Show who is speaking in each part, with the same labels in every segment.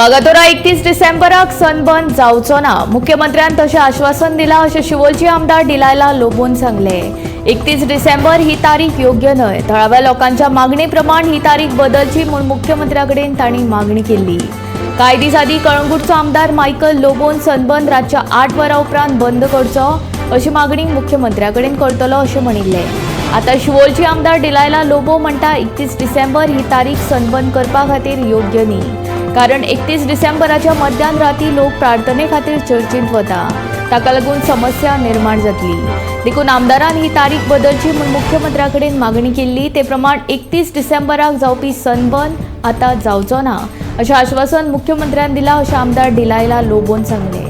Speaker 1: वागातोरा 31 डिसेंबराक सनबर्न जावचो ना, मुख्यमंत्र्यान तशें आश्वासन दिलां अशें शिवोलचे आमदार डिलायला लोबोन सांगलें। 31 डिसेंबर ही तारीख योग्य न्हय, थळाव्या लोकांच्या मागणे प्रमाण ही तारीख बदलची म्हूण मुख्यमंत्र्या कडेन तांणी मागणी केल्ली। कांय दीस आदीं कळंगूटचो आमदार मायकल लोबोन सनबर्न रातच्या 8 वरां उपरांत बंद करचो अशी मागणी मुख्यमंत्र्या कडेन करतलो अशें म्हणिल्लें। आतां शिवोलची आमदार डिलायला लोबो म्हणटा 31 डिसेंबर ही तारीख सनबर्न करपा खातीर योग्य न्ही, कारण 31 डिसेंबराच्या मध्यान राती लोक प्रार्थने खातीर चर्चींत वता, ताका लागून समस्या निर्माण जातली। देखून आमदारान ही तारीख बदलची म्हूण मुख्यमंत्र्या कडेन मागणी केल्ली। ते प्रमाण 31 डिसेंबराक जावपी सनबर्न आतां जावचो ना अशें आश्वासन मुख्यमंत्र्यान दिलां अशें आमदार डिलायला लोबोन सांगलें।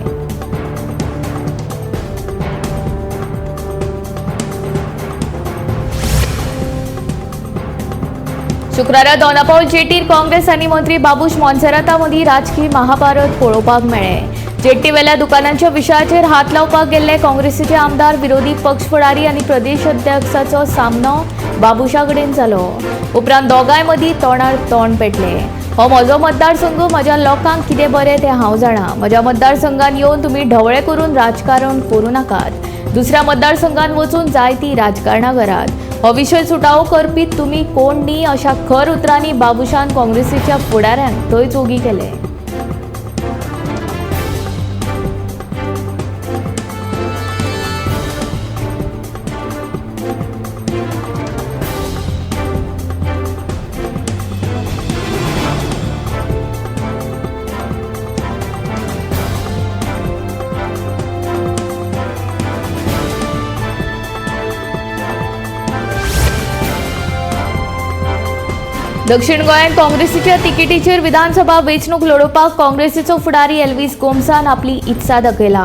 Speaker 1: शुक्रारा दोनापावल जेटीर काँग्रेस आनी मंत्री बाबूश मोन्सेराता मदीं राजकी महाभारत पळोवपाक मेळ्ळें। जेट्टीवेल्या दुकानांच्या विशयाचेर हात लावपाक गेल्ले काँग्रेसीचे आमदार, विरोधी पक्ष फुडारी आनी प्रदेश अध्यक्षाचो सामनो बाबूशा कडेन जालो। उपरांत दोगांय मदीं तोंडार तोंड पेटलें। हो म्हजो मतदारसंघ, म्हज्या लोकांक कितें बरें तें हांव जाणा, म्हज्या मतदारसंघान येवन तुमी ढवळे करून राजकारण करूं नाकात, दुसऱ्या मतदारसंघान वचून जाय ती राजकारणां करात, हो विशय सुटावो करपी तुमी कोण न्ही अशा खर उतरांनी बाबूशान काँग्रेसीच्या फुडाऱ्यांक थंयच ओगी केले। दक्षिण गोंयांत काँग्रेसीच्या तिकेटीचेर विधानसभा वेंचणूक लडोवपाक काँग्रेसीचो फुडारी एल्वीस गोम्सान आपली इत्सा दाखयला।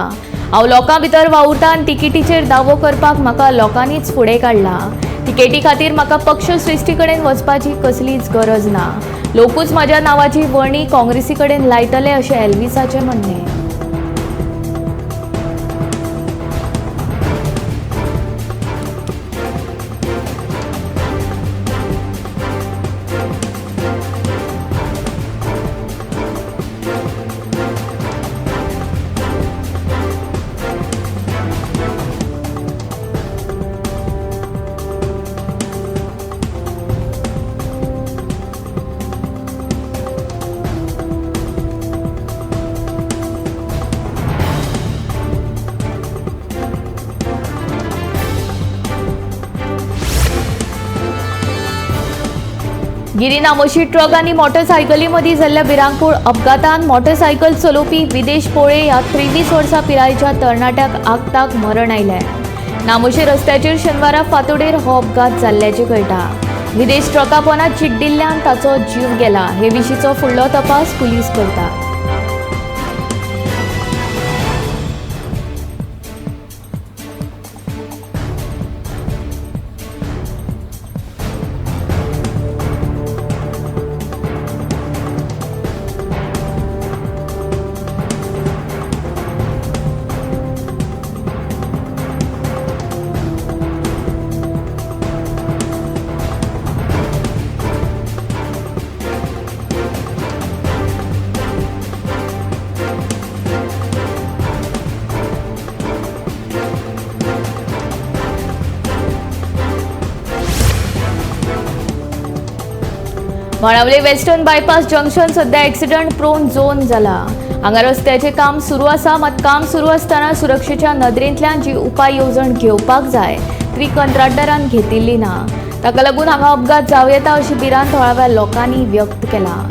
Speaker 1: हांव लोकां भितर वावुरता आनी तिकेटीचेर दावो करपाक म्हाका लोकांनीच फुडें काडला। तिकेटी खातीर म्हाका पक्ष सृश्टी कडेन वचपाची कसलीच गरज ना, लोकूच म्हज्या नांवाची वर्णी काँग्रेसी कडेन लायतले अशें एल्वीसाचें म्हणणें। गिरी नामोशी ट्रक आनी मोटरसायकली मदीं जाल्ल्या भिरांकूळ अपघातान मोटरसायकल चलोवपी विदेश पोळे ह्या 23 वर्सां पिरायेच्या तरणाट्याक आगताक मरण आयलें। नामोशी रस्त्याचेर शेनवारा फांतोडेर हो अपघात जाल्ल्याचें कळटा। विदेश ट्रका पोंदा चिड्डिल्ल्यान ताचो जीव गेला। हे विशींचो फुडलो तपास पुलीस करतात। बाणावले वेस्टर्न बायपास जंक्शन सध्या एक्सिडंट प्रोन झोन जाला। हांगा रस्त्याचें काम सुरू आसा, मात काम सुरू आसतना सुरक्षेच्या नदरेंतल्यान जी उपाय येवजण घेवपाक जाय ती कंत्राटदारान घेतिल्ली ना। ताका लागून हांगा अपघात जावं येता अशी भिरांत थळाव्या लोकांनी व्यक्त केला।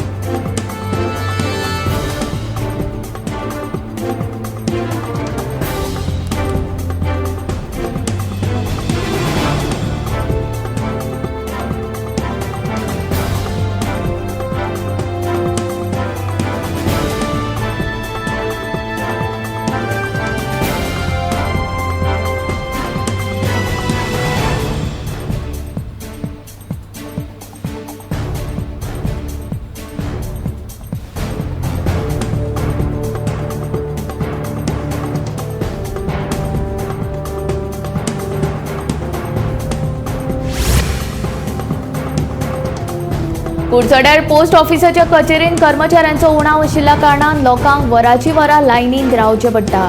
Speaker 1: कुडचड्यार पोस्ट ऑफिसाच्या कचेरीन कर्मचाऱ्यांचो उणाव आशिल्ल्या कारणान लोकांक वराची वरां लायनीन रावचें पडटा।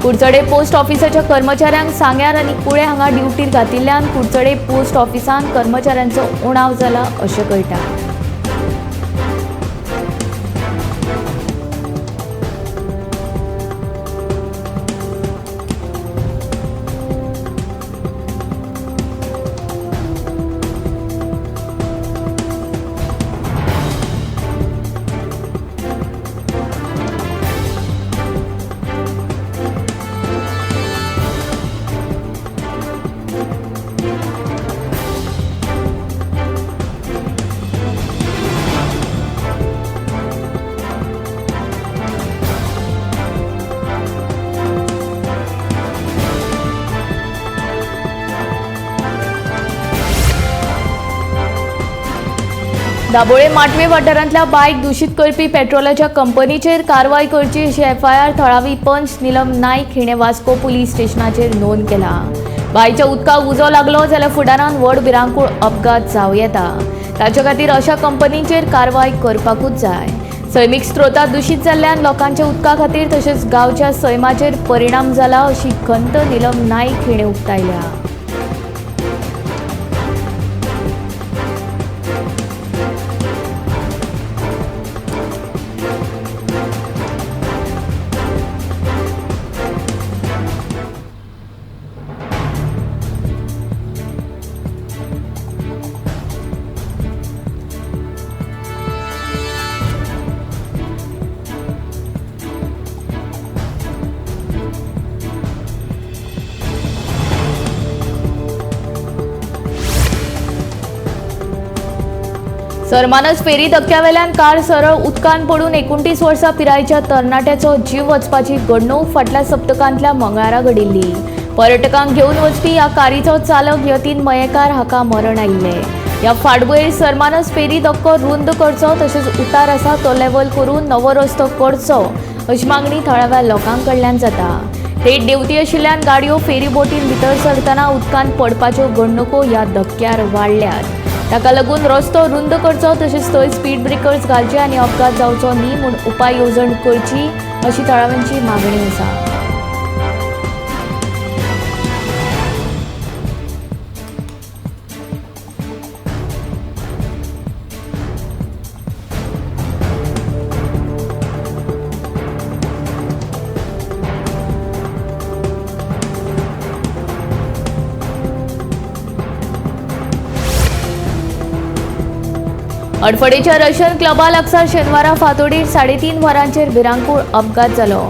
Speaker 1: कुडचडे पोस्ट ऑफिसाच्या कर्मचाऱ्यांक सांग्यार आनी कुळे हांगा ड्युटीर घातिल्ल्यान कुडचडे पोस्ट ऑफिसान कर्मचाऱ्यांचो उणाव जाला अशें कळटा। दाबोळे माटवे वाठारांतल्या बायक दूषित करपी पेट्रोलाच्या कंपनीचेर कारवाय करची अशी एफआयआर थळावी पंच नीलम नाईक हिणे वास्को पुलीस स्टेशनाचेर नोंद केला। बायच्या उदकाक उजो लागलो जाल्यार फुडारान व्हड भिरांकूळ अपघात जावं येता। ताचे खातीर अशा कंपनीचेर कारवाय करपाकूच जाय। सैमीक स्त्रोतां दूषित जाल्ल्यान लोकांच्या उदका खातीर तशेंच गांवच्या सैमाचेर परिणाम जाला अशी खंत नीलम नाईक हिणे उक्तायल्या। सरमानस फेरी धक्क्यावेल्यान कार सरळ उदकान पडून 29 वर्सां पिरायेच्या तरणाट्याचो जीव वचपाची घडणूक फाटल्या सप्तकांतल्या मंगळारा घडिल्ली। पर्यटकांक घेवन वचपी ह्या कारीचो चालक यतीन मयेकार हाका मरण आयिल्लें। ह्या फाटभुंयेर सरमानस फेरी धक्को रुंद करचो तशेंच उतार आसा तो लेवल करून नवो रस्तो करचो अशी मागणी थळाव्या लोकां कडल्यान जाता। थेट देंवती आशिल्ल्यान गाडयो फेरी बोटीन भितर सरतना उदकान पडपाच्यो घडणुको ह्या धक्क्यार वाडल्यात। ताका लागून रस्तो रुंद करचो तशेंच थंय स्पीड ब्रेकर्स घालचे आनी अपघात जावचो न्ही म्हूण उपाय येवजण करची अशी थळाव्यांची मागणी आसा। अडफडेच्या रशियन क्लबा लागसार शेनवारा फांतोडेर 3:30 वरांचेर भिरांकूळ अपघात जालो।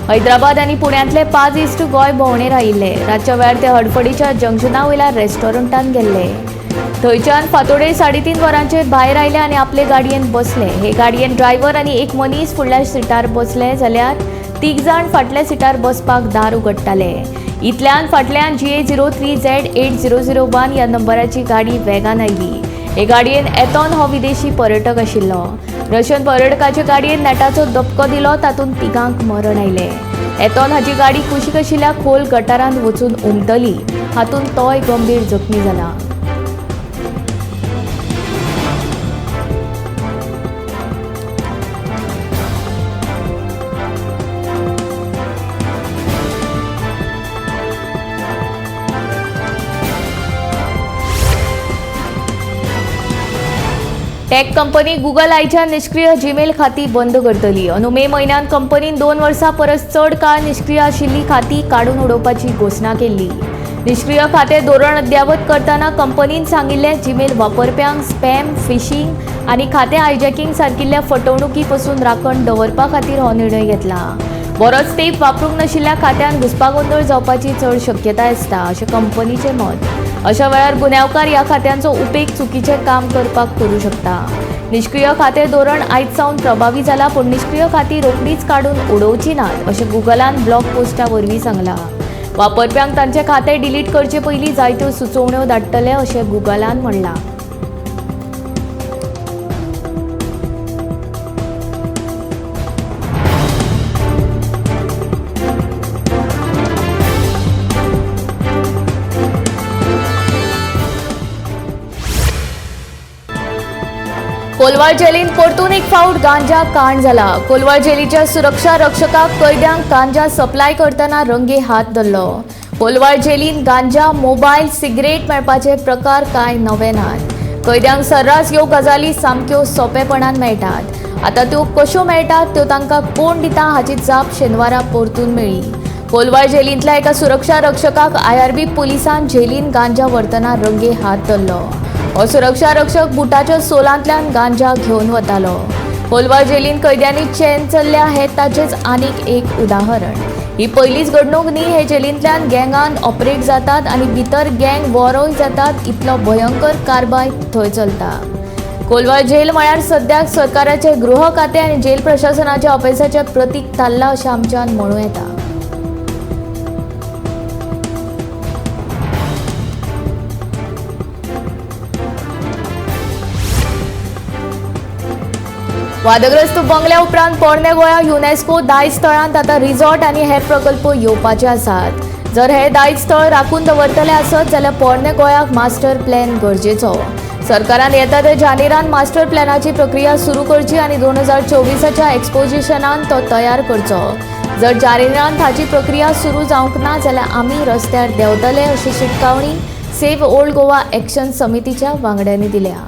Speaker 1: हैदराबाद आनी पुण्यांतले 5 इश्ट गोंय भोंवडेर आयिल्ले। रातच्या वेळार ते हडफडीच्या जंक्शना वयल्या रेस्टॉरंटान गेल्ले। थंयच्यान फांतोडेर 3:30 वरांचेर भायर आयले आनी आपले गाडयेन बसले। हे गाडयेन ड्रायव्हर आनी एक मनीस फुडल्या सिटार बसले जाल्यार 3 जाण फाटल्या सिटार बसपाक दार उगडटाले। इतल्यान फाटल्यान GA 03 Z 8001 ह्या नंबराची गाडी वेगान आयली। हे गाडयेन एतॉन हो विदेशी पर्यटक आशिल्लो। रशियन पर्यटकाचे गाडयेन नेटाचो धपको दिलो, तातूंत तिगांक मरण आयलें। एतॉन हाची गाडी कुशीक आशिल्ल्या खोल गटारांत वचून उमटली, हातूंत तोय गंभीर जखमी जाला। टेक कंपनी गुगल आयच्या निष्क्रिय जीमेल खाती बंद करतली। अंदू मे म्हयन्यात कंपनीन 2 वर्सां परस चड काळ निष्क्रिय आशिल्ली खाती काडून उडोवपाची घोशणा केल्ली। निष्क्रिय खाते धोरण अद्यावत करतना कंपनीन सांगिल्लें जीमेल वापरप्यांक स्पॅम, फिशिंग आनी खातें हायजॅकिंग सारकिल्ल्या फटवणुकी पसून राखण दवरपा खातीर हो निर्णय घेतला। बरोच तेंप वापरूंक नाशिल्ल्या खात्यान घुस्पागोंदळ जावपाची चड शक्यताय आसता अशें कंपनीचें मत। अशा वेळार गुन्यांवकार ह्या खात्यांचो उपेग चुकीचें काम करपाक करूं शकता। निष्क्रिय खातें धोरण आयज सावन प्रभावी जाला, पूण निष्क्रिय खातीं रोखडीच काडून उडोवची नात अशें गुगलान ब्लॉग पोस्टा वरवीं सांगलां। वापरप्यांक तांचें खातें डिलीट करचे पयलीं जायत्यो सुचोवण्यो धाडटले अशें गुगलान म्हणलां। कोलवाळ जेलीन परतून एक फावट गांजा कांड जाला. कोलवाळ जेलीच्या सुरक्षा रक्षकाक कैद्यांक गांजा सप्लाय करतना रंगे हात धरलो. कोलवाळ जेलीन गांजा, मोबायल, सिगरेट मेळपाचे प्रकार कांय नवे नात. कैद्यांक सर्रास ह्यो गजाली सामक्यो सोंपेपणान मेळटात. आतां त्यो कश्यो मेळटात, त्यो तांकां कोण दिता हाची जाप शेनवारा परतून मेळ्ळी. कोलवाळ जेलींतल्या एका सुरक्षा रक्षकाक आयआरबी पुलिसान जेलीन गांजा व्हरतना रंगे हात धरलो. हो सुरक्षा रक्षक बुटाच्या सोलांतल्यान गांजा घेवन वतालो. कोलवाळ जेलीन कैद्यांनी चेन चल्ल्या हे ताचेच आनीक एक उदाहरण. ही पयलीच घडणूक न्ही. हे जेलींतल्यान गँगान ऑपरेट जातात आनी भितर गँग वॉरोय जातात, इतलो भयंकर कारभार थंय चलता. कोलवाळ जेल म्हळ्यार सद्याक सरकाराचे गृह खातें आनी जेल प्रशासनाच्या अपेसाचें प्रतीक थारलां अशें आमच्यान म्हणूं येता. वादग्रस्त बंगल्या उपरांत पोरणे गोंया युनेस्को दायज स्थळांत आतां रिसॉर्ट आनी हेर प्रकल्प येवपाचे आसात. जर हे दायज स्थळ राखून दवरतले आसत जाल्यार पोरणे गोंयाक मास्टर प्लॅन गरजेचो. सरकारान येता ते जानेरान मास्टर प्लॅनाची प्रक्रिया सुरू करची आनी 2024च्या एक्सपोजिशनान तो तयार करचो. जर जानेरान ताची प्रक्रिया सुरू जावंक ना जाल्यार आमी रस्त्यार देंवतले अशी शिटकावणी सेव्ह ओल्ड गोवा एक्शन समितीच्या वांगड्यांनी दिल्या.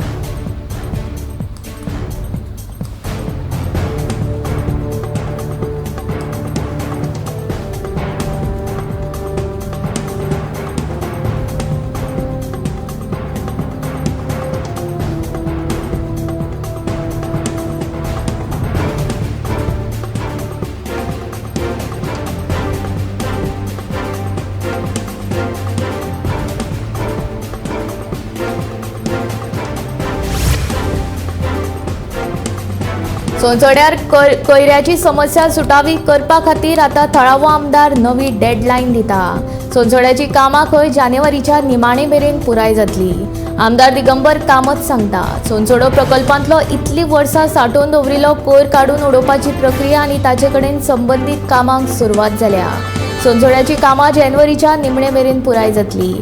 Speaker 1: सोनसड्यार कोयऱ्याची समस्या सुटावी करपा खातीर आतां थळावो आमदार नवी डेडलायन दिता. सोनसड्याची कामां खंय जानेवारीच्या निमाणे मेरेन पुराय जातली. आमदार दिगंबर कामत सांगता, सोनसडो प्रकल्पांतलो इतली वर्सां सांठोवन दवरिल्लो कोयर काडून उडोवपाची प्रक्रिया आनी ताचे कडेन संबंदीत कामांक सुरवात जाल्या. सोनसड्याची कामां जानेवारीच्या निमणे मेरेन पुराय जातली.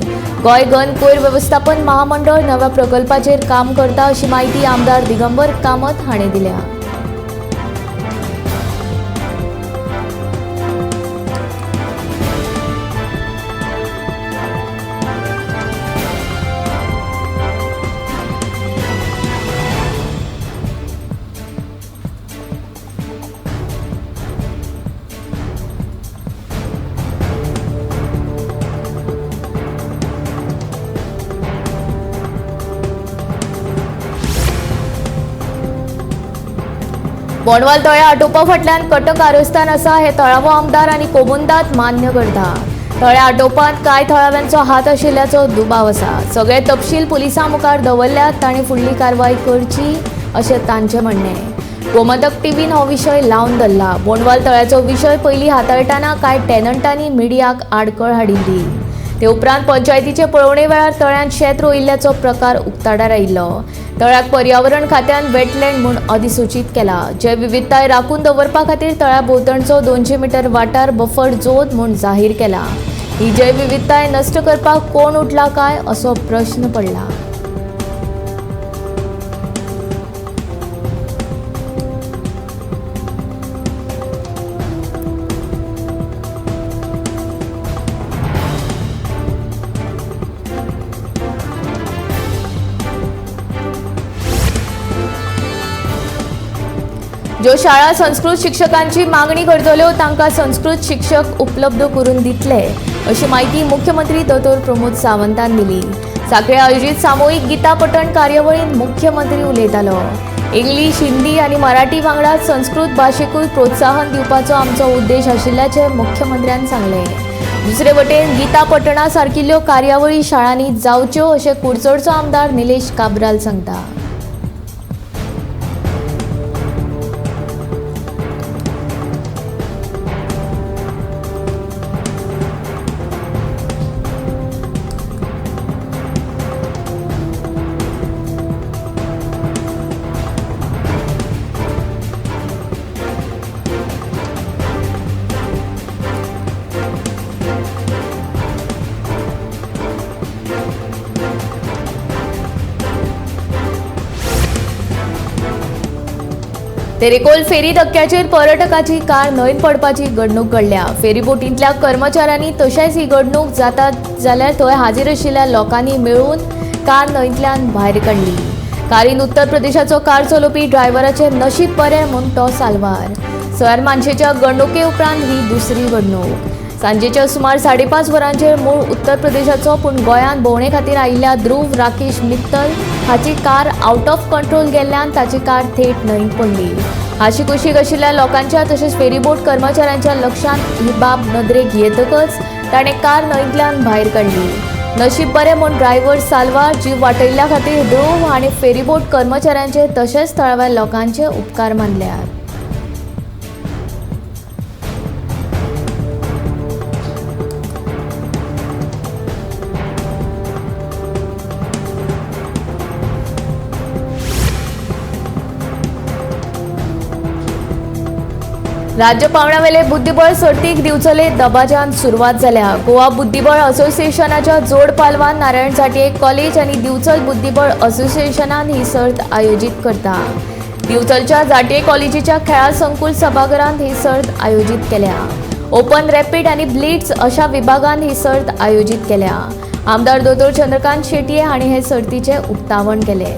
Speaker 1: गोंय घन कोयर वेवस्थापन महामंडळ नव्या प्रकल्पाचेर काम करता अशी म्हायती आमदार दिगंबर कामत हाणें दिल्या. बोंडवाल तळ्या आटोवपा फाटल्यान कटक कारस्थान आसा हे थळावो आमदार आनी कोमुंदाद मान्य करता. तळ्या आटोवपांत कांय थळाव्यांचो हात आशिल्ल्याचो दुबाव आसा. सगळे तपशील पुलिसां मुखार दवरल्यात, तांणी फुडली कारवाय करची अशें तांचें म्हणणें. गोमंतक टीव्हीन हो विशय लावन धरला. बोंडवाल तळ्याचो विशय पयलीं हाताळटना कांय टेनंटांनी मिडियाक आडखळ हाडिल्ली. ते उपरांत पंचायतीचे पळोवणे वेळार तळ्यांत शेत रोयिल्ल्याचो प्रकार उक्ताडार आयिल्लो. तळ्याक पर्यावरण खात्यान वेटलँड म्हूण अधिसूचीत केला. जैवविविधताय राखून दवरपा खातीर तळ्या भोंवतणचो 200 मिटर वाठार बफर झोन म्हूण जाहीर केला. ही जैवविविधताय नश्ट करपाक कोण उठला काय असो प्रश्न पडला. ज्यो शाळा संस्कृत शिक्षकांची मागणी करतल्यो तांकां संस्कृत शिक्षक उपलब्ध करून दितले अशी म्हायती मुख्यमंत्री दोतोर प्रमोद सावंतान दिली. साखळे आयोजीत सामुहीक गीता पठण कार्यावळींत मुख्यमंत्री उलयतालो. इंग्लीश, हिंदी आनी मराठी वांगडा संस्कृत भाशेकूय प्रोत्साहन दिवपाचो आमचो उद्देश आशिल्ल्याचें मुख्यमंत्र्यान सांगलें. दुसरे वटेन गीता पठणा सारकिल्ल्यो कार्यावळी शाळांनी जावच्यो अशें कुडचडचो आमदार निलेश काब्राल सांगता. तेरेखोल फेरी धक्क्याचेर पर्यटकाची कार न्हंयत पडपाची घडणूक घडल्या. फेरीबोटींतल्या कर्मचाऱ्यांनी तशेंच ही घडणूक जाता जाल्यार थंय हाजीर आशिल्ल्या लोकांनी मेळून कार न्हंयतल्यान भायर काडली. कारीन उत्तर प्रदेशाचो कार चलोवपी ड्रायव्हराचें नशीब बरें म्हूण तो साल्वार. सर मानशेच्या घडणुके उपरांत ही दुसरी घडणूक. सांजेच्या सुमार 5:30 वरांचेर मूळ उत्तर प्रदेशाचो पूण गोंयांत भोंवणे खातीर आयिल्ल्या ध्रुव राकेश मित्तल हाची कार आउट ऑफ कंट्रोल गेल्ल्यान ताची कार थेट न्हंयत पडली. आशिकुशीक आशिल्ल्या लोकांच्या तशेंच फेरीबोट कर्मचाऱ्यांच्या लक्षांत ही बाब नदरेक येतकच ताणें कार न्हंयतल्यान भायर काडली. नशीब बरें म्हूण ड्रायव्हर साल्वार जीव वाटयल्ल्या खातीर ध्रुव हाणें फेरीबोट कर्मचाऱ्यांचे तशेंच थळाव्या लोकांचे उपकार मानल्यात. राज्य पावंड्यावेले बुद्धिबळ सर्तीक दिवचले दबाज्यान सुरवात जाल्या. गोवा बुद्धिबळ असोसिएशनाच्या जोड पालवान नारायण झांट्ये कॉलेज आनी दिवचल बुद्धिबळ असोसिएशनान ही सर्त आयोजीत करता. दिवचलच्या झांट्ये कॉलेजीच्या खेळा संकुल सभाघरांत ही सर्त आयोजीत केल्या. ओपन, रॅपीड आनी ब्लिट्स अशा विभागान ही सर्त आयोजीत केल्या. आमदार दोतोर चंद्रकांत शेटये हांणी हे सर्तीचें उक्तावण केलें.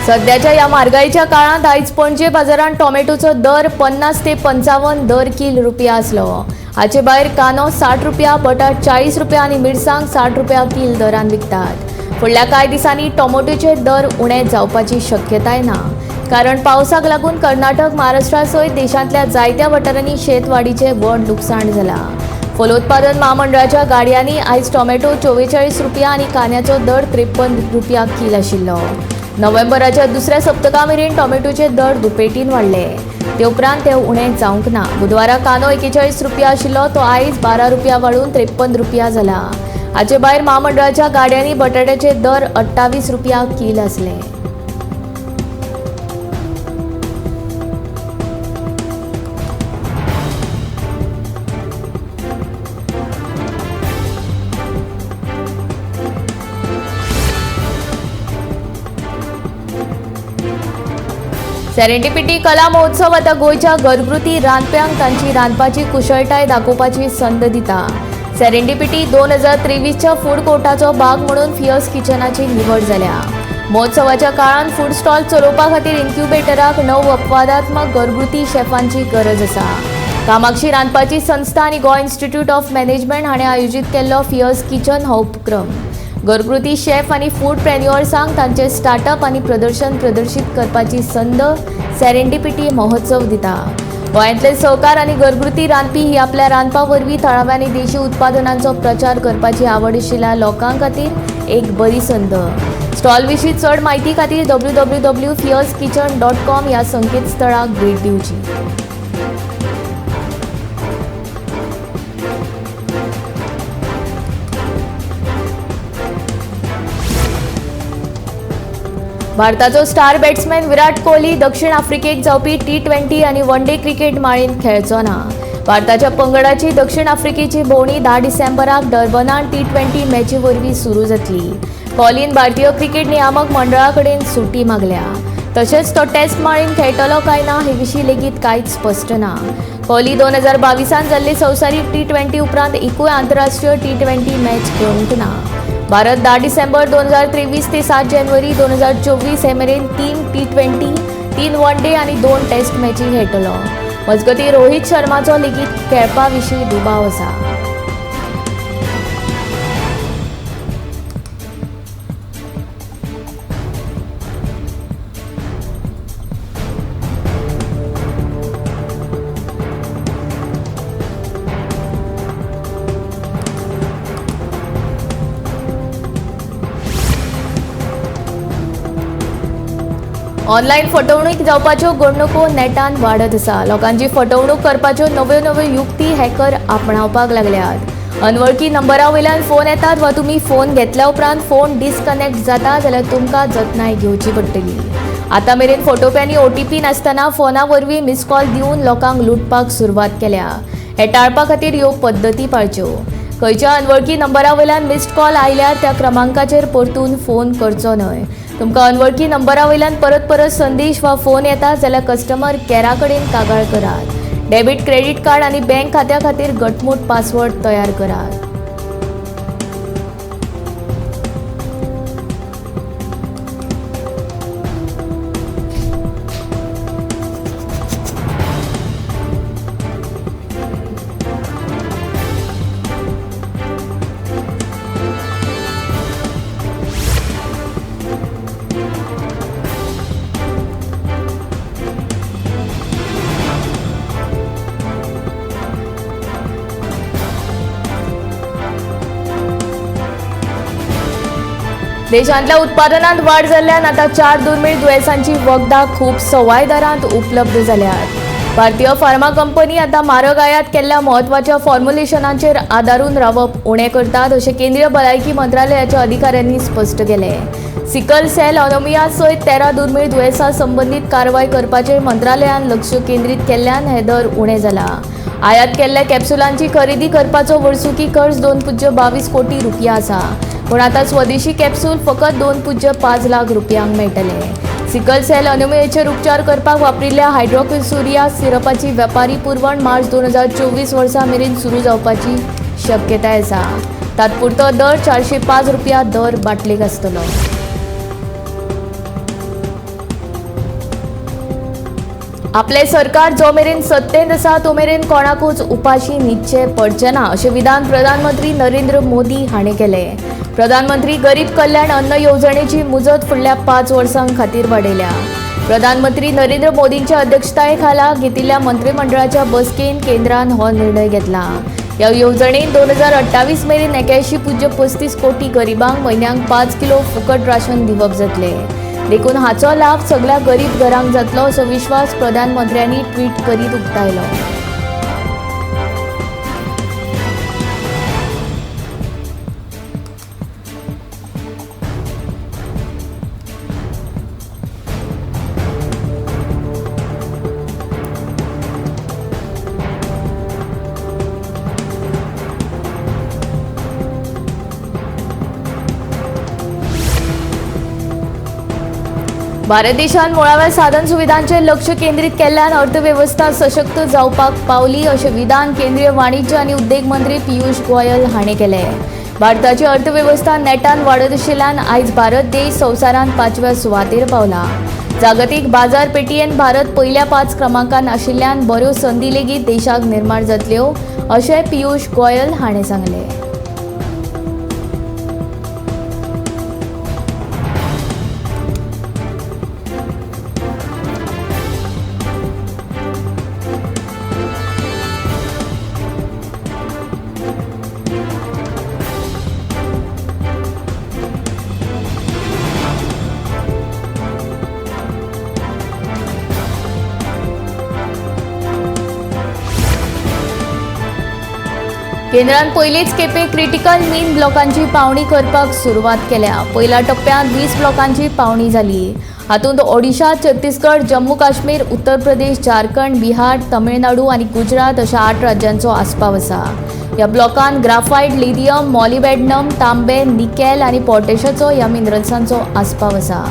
Speaker 1: सध्याच्या ह्या म्हारगायेच्या काळांत आयज पणजे बाजारांत टोमॅटोचो दर 50 ते 55 दर कील रुपया आसलो. हाचे भायर कांदो 60 रुपया, बटाट 40 रुपया आनी मिरसांग 60 रुपया कील दरान विकतात. फुडल्या कांय दिसांनी टोमॅटोचे दर उणे जावपाची शक्यताय ना, कारण पावसाक लागून कर्नाटक, महाराष्ट्रा सयत देशांतल्या जायत्या वाठारांनी शेतवाडीचें व्हड लुकसाण जालां. फलोत्पादन म्हामंडळाच्या गाडयांनी आयज टोमॅटो 44 रुपया आनी कांद्याचो दर 53 रुपया कील आशिल्लो. नोव्हेंबराच्या दुसऱ्या सप्तका मेरेन टोमॅटोचे दर दुपेटीन वाडले. ते उपरांत ते उणें जावंक ना. बुधवारा कांदो 41 रुपया आशिल्लो तो आयज 12 रुपया वाडून 53 रुपया जाला. हाचे भायर म्हामंडळाच्या गाडयांनी बटाट्याचे दर 28 रुपया कील आसले. सेरेंडिपिटी कला महोत्सव आतां गोंयच्या घरगुती रांदप्यांक तांची रांदपाची कुशळटाय दाखोवपाची संद दिता. सेरेंडिपिटी 2023च्या फूड कोर्टाचो भाग म्हणून फियर्स किचनाची निवड जाल्या. महोत्सवाच्या काळांत फूड स्टॉल चलोवपा खातीर इन्क्युबेटराक 9 अपवादात्मक घरगुती शेफांची गरज आसा. कामाक्षी रांदपाची संस्था आनी गोंय इन्स्टिट्यूट ऑफ मॅनेजमेंट हाणें आयोजीत केल्लो फियर्स किचन हो उपक्रम घरगुती शेफ आनी फूड प्रेन्युअर्सांक तांचे स्टार्टअप आनी प्रदर्शन प्रदर्शीत करपाची संद सेरेंडिपिटी महोत्सव दिता. गोंयांतले सहकार आनी घरगुती रांदपी ही आपल्या रांदपा वरवीं थळाव्या आनी देशी उत्पादनांचो प्रचार करपाची आवड आशिल्ल्या लोकां खातीर एक बरी संद. स्टॉल विशीं चड म्हायती खातीर www.fiercekitchen.com ह्या संकेतस्थळाक भेट दिवची. भारताचो स्टार बॅट्समॅन विराट कोहली दक्षिण आफ्रिकेक जावपी T20 आनी वन डे क्रिकेट माळेंत खेळचो ना. भारताच्या पंगडाची दक्षिण आफ्रिकेची भोंवडी 10 डिसेंबराक डर्बनांत T20 मॅची वरवीं सुरू जातली. कोहलीन भारतीय क्रिकेट नियामक मंडळा कडेन सुटी मागल्या. तशेंच तो टेस्ट माळेंत खेळटलो काय ना हे विशीं लेगीत कांयच स्पश्ट ना. कोहली 2022 जाल्ले संवसारीक T20 उपरांत एकूय आंतरराष्ट्रीय T20 match खेळूंक ना. भारत 10 डिसेंबर 2023 ते 7 जानेवारी 2024 हे मेरेन 3 T20, 3 one day आनी 2 टेस्ट मॅची खेळटलो. मजगतीं रोहित शर्माचो लेगीत खेळपा विशीं दुबाव आसा. ऑनलायन फटवणूक जावपाच्यो घडणुको नेटान वाडत आसा. लोकांची फटवणूक करपाच्यो नव्यो नव्यो युक्ती हॅकर आपणावपाक लागल्यात. अनवळखी नंबरा वयल्यान फोन येतात वा तुमी फोन घेतल्या उपरांत फोन डिस्कनेक्ट जाता जाल्यार तुमकां जतनाय घेवची पडटली. आतां मेरेन फोटोप्यांनी ओटीपी नासतना फोना वरवीं मिस कॉल दिवन लोकांक लुटपाक सुरवात केल्या. हे टाळपा खातीर ह्यो पद्दती पाळच्यो. खंयच्या अनवळखी नंबरा वयल्यान मिस्ड कॉल आयल्यार त्या क्रमांकाचेर परतून फोन करचो न्हय. तुमकां अनवळखी नंबरा वयल्यान परत परत संदेश वा फोन येता जाल्यार कस्टमर कॅरा कडेन कागाळ करात. डेबिट, क्रेडिट कार्ड आनी बँक खात्या खातीर घटमूट पासवर्ड तयार करात. देशांतल्या उत्पादनांत वाड जाल्ल्यान आतां 4 दुर्मीळ दुयेंसांची वखदां खूब सवाय दरांत उपलब्ध जाल्यात. भारतीय फार्मा कंपनी आतां म्हारग आयात केल्ल्या म्हत्वाच्या फॉर्म्युलेशनाचेर आदारून रावप उणें करतात अशें केंद्रीय भलायकी मंत्रालयाच्या अधिकाऱ्यांनी स्पश्ट केलें. सिकल सेल अनोमिया सयत 13 दुर्मीळ दुयेंसां संबंदीत कारवाय करपाचेर मंत्रालयान लक्ष केंद्रीत केल्ल्यान हे दर उणें जाला. आयात केल्ल्या कॅप्सुलांची खरेदी करपाचो वर्सुकी खर्च 2.22 कोटी रुपया आसा, पूण आतां स्वदेशी कॅप्सूल फकत 2.5 लाख रुपयांक मेळटले. सिकल सेल अनोमियेचेर उपचार करपाक वापरिल्ल्या हायड्रोक्सियुरिया सिरपाची वेपारी पुरवण मार्च 2024 वर्सा मेरेन सुरू जावपाची शक्यताय आसा. तात्पुरतो दर 405 रुपया दर बाटलेक आसतलो. आपले सरकार जो मेरेन सत्तेंत आसा तो मेरेन कोणाकूच उपाशी न्हिदचें पडचें ना अशें विधान प्रधानमंत्री नरेंद्र मोदी हाणें केलें. प्रधानमंत्री गरीब कल्याण अन्न येवजणेची मुजत फुडल्या 5 वर्सां खातीर वाडयल्या. प्रधानमंत्री नरेंद्र मोदींच्या अध्यक्षताये खाला घेतिल्ल्या मंत्रिमंडळाच्या बसकेन केंद्रान हो निर्णय घेतला. ह्या येवजणेन 2028 मेरेन 81.35 कोटी गरिबांक म्हयन्याक 5 किलो फुकट राशन दिवप जातलें. देखून हाचो लाभ सगळ्या गरीब घरांक जातलो असो विश्वास प्रधानमंत्र्यांनी ट्वीट करीत उक्तायलो. भारत देशान मुळाव्या साधन सुविधांचेर लक्ष केंद्रीत केल्ल्यान अर्थवेवस्था सशक्त जावपाक पावली अशें विधान केंद्रीय वाणिज्य आनी उद्देग मंत्री पियूष गोयल हाणें केलें. भारताची अर्थवेवस्था नेटान वाडत आशिल्ल्यान आयज भारत देश संवसारांत 5व्या सुवातेर पावला. जागतीक बाजारपेठयेन भारत पयल्या 5 क्रमांकान आशिल्ल्यान बऱ्यो संदी लेगीत देशाक निर्माण जातल्यो अशें पियूष गोयल हाणें सांगलें. केंद्रान पयलीच खेपे क्रिटिकल मीन ब्लॉकांची पावणी करपाक सुरवात केल्या. पयल्या टप्प्यांत 20 ब्लॉकांची पावणी जाली. हातूंत ओडिशा, छत्तीसगड, जम्मू काश्मीर, उत्तर प्रदेश, झारखंड, बिहार, तमिळनाडू आनी गुजरात अशा 8 राज्यांचो आस्पाव आसा. ह्या ब्लॉकांत ग्राफायट, लिथियम, मॉलिबेडनम, तांबे, निकेल आनी पॉटॅशाचो ह्या मिनरल्सांचो आस्पाव आसा.